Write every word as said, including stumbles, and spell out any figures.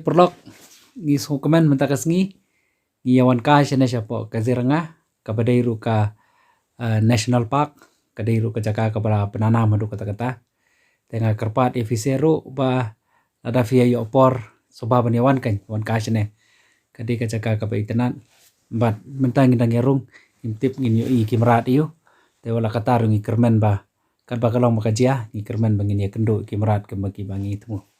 Paralok, ngi sngewkmen mynta ka sngi ngi ïa wan kai shane shapoh Kaziranga, kaba dei ruh ka, eh, National Park, ka dei ruh ka jaka kaba la pynanam haduh katta katta. Te nga kyrpad ïa phi seh ruh ba lada phi ïoh por, sngewbha ban ïa wan kan, wan kai shane. Ka dei ka jaka kaba itynnad. Bad mynta ngi dang ïa rung, ngim tip ngin ïohi ki mrad aiu. Te wat la katta ruh ngi kyrmen ba katba ka long ba ka jia, ngi kyrmen ba ngin ïa kynduh ki mrad kumba kiba ngi thmu.